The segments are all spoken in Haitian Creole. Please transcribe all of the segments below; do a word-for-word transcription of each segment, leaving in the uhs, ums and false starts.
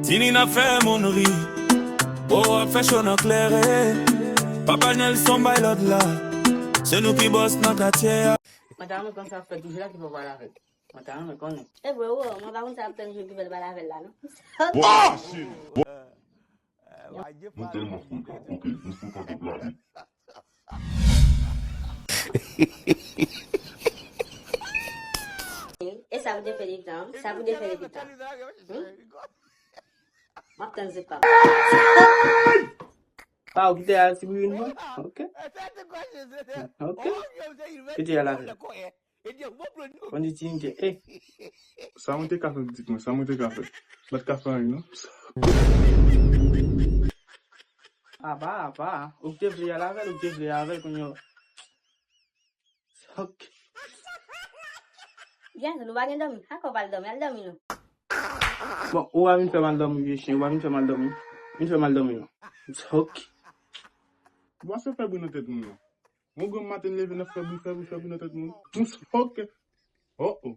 Tini n ap fè moun ri. O, ap fè cho nan klere. Papa Nelson bay lòd la. Se nou ki bòs nan katye a. Mwen ta renmen konn sa fè toujou la ki fè w pale avè l. Mwen ta renmen konnen. E vre, o, mwen pa konn sa ap tann jou ki fè l pale avè l la, non. Mwen tèlman frekan, ok, nou frekan tout lavi. E sa pou te fè depi tan, sa pou te fè depi tan. Hmm? M ap tann se pa. Pa ou ki te al Sibirine pou? Ok. Ok. Ki te al avè l? Konn di Tini te, eh. Sa mwen te ka fè pitit mwen, sa mwen te ka fè. Mwen te ka fè anyen, non. Apa, apa. Ou ki te vle al avè l, ou ki te vle avè l, kounye a. Ok. Byen, nou pa gen dòmi. Ak ou pa al dòmi, al dòmi non. Bon, ou pa vin fè m al dòmi, vye chen, ou pa vin fè m al dòmi. Vin fè m al dòmi non. Ok. Bon, se fè bri nan tèt moun nan. Yon granm maten leve nan fè bri, fè bri, fè bri nan tèt moun. Ok. Oh, oh.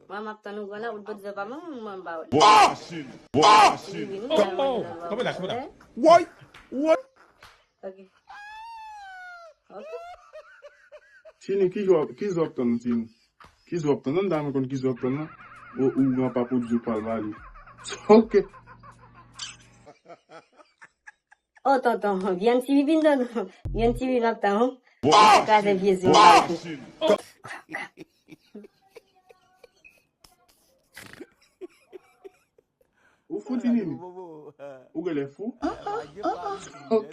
Mwen, m ap tann ou grann la, ou t pote pa mwen, mwen, m pa wè. Wouy! Wouy! Kanpe la, kanpe la. Wouy! Wouy! Ok. Ok. Tini, ki jò, ki jò ap tann, Tini? Ki jò ap tann? Ann dam konn ki jò ap tann, non? Ou, ou gran papa ou di pral bali. Ok. Oh, tonton, vyann ti bibin, tonton. Vyann ti bibin ap tann, ou. Ou kraze vye zye w la. Ou fou, Tini? Ou genlè fou? Ok.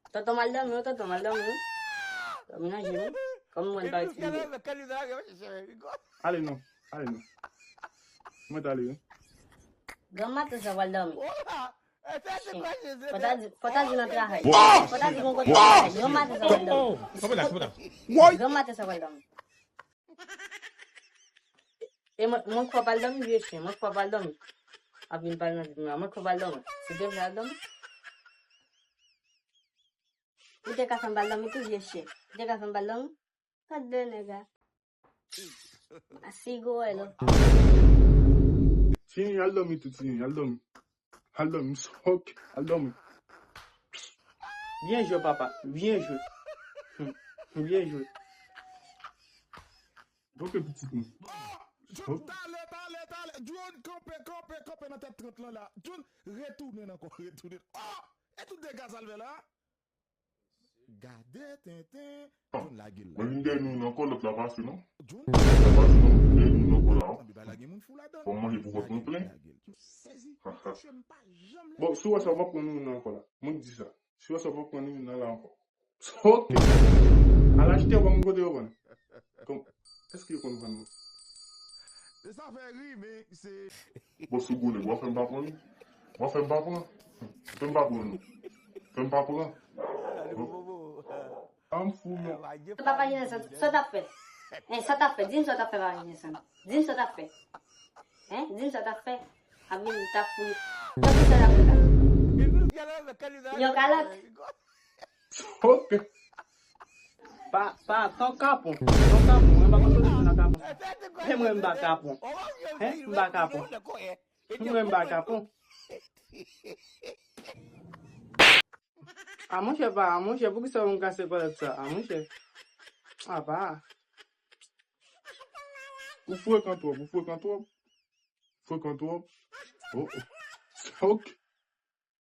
Tonton mal dòmi, wi, tonton mal dòmi, wi. Dòmi nan je m. Kòm mwen pa eksplike. Ale non, ale non. Mwen t ale, wi. Granm maten sa pral dòmi. Chen. Fò ta di, fò ta di nan travay. Fò ta di gon kote travay. Granm maten sa pral dòmi. Granm maten sa pral dòmi. E mwen, mwen kwè pral dòmi, vye chen. Mwen kwè pral dòmi. Ap vin pale nan tèt mwen. Mwen kwè pral dòmi. Se te vle al dòmi. Ou te ka fè m pral dòmi tou, vye chen. Ou te ka fè m pral dòmi. Gad de nèg la. A sigo wè non. Tini, al dòmi tou, Tini, al dòmi. Al dòmi, ok, al dòmi. Byen jwe, papa, byen jwe. Hmm, byen jwe. Ok, pitit mwen. John, talè, talè, talè. John, kanpe, kanpe, kanpe nan tèt trant lan la. John, retounen ankò, retounen. Oh! E tout dega sa l fè la? Gade tenten. John lage l la. Mwen vin dèyè nou ankò, lòt la pase, non? John. Lòt la pase, non? Mwen vin dèyè nou ankò la, wi. Tann, li pa lage moun fou ladan. Fò mwen manje pou vant mwen plen. Sezi. Bon, si w wè sa, w p ap pran nou ankò la. Mwen di sa. Si w wè sa, w p ap pran nou nan la ankò. Ok. Al achte, w pa konn kote yo vann. Kòm, èske yo konn vann? Se sa fè ri, men se. Bon, si w goumen, w ap fè m pa pran, wi. W ap fè m pa pran. Fè m pa pran, non. Fè m pa pran. An fou, non. Papa Jenèson, sa w t ap fè? Hein, sa w t ap fè? Di m sa w t ap fè, Papa Jenèson. Di m sa w t ap fè. Hein? Di m sa w t ap fè. Ap vin tap fou. Sa w t ap fè la? Yon kalòt. Ok. Pa, pa, tan kapon. Tan kapon. Mwen pa konn kote nan kapon. Hein, mwen m pa kapon. Hein, m pa kapon. Mwen m pa kapon. A monchè, pa, a monchè, poukisa w vin kase kòlèt sa? A monchè. A pa. Ou frekan twòp, ou frekan twòp. Frekan twòp. Oh, oh. Ok.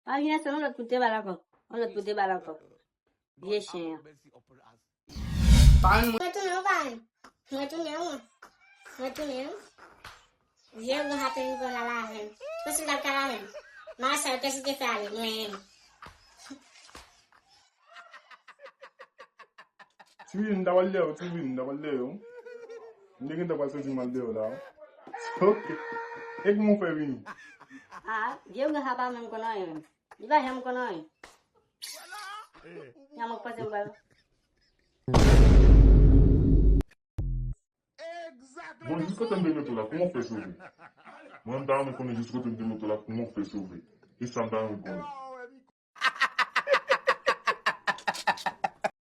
Pa vin ase yon lòt kout te bal ankò. Yon lòt kout te bal ankò. Vye chen an. Mwen tounen wi, parenn. Mwen tounen wi. Mwen tounen wi. Vye gwo haten vin pran la laven. Kòmsi l t ap ka laven. Marcel, kèsi te fè ale? Mwen. Ti Vini, m ta pral dèyè w, Ti Vini, m ta pral dèyè w. M te gentan pral soti m al dèyè w la. Ok. E kòman w fè vini? Ah, vye gwo sa pa menm konn anyen menm. Li pa janm konn anyen. Nyan mwen panse m pral. Bon, jis kote m te mete w la, kòman w fè sove? Mwen, m ta renmen konnen jis kote m te mete w la, kòman w fè sove? E sa m ta renmen konnen.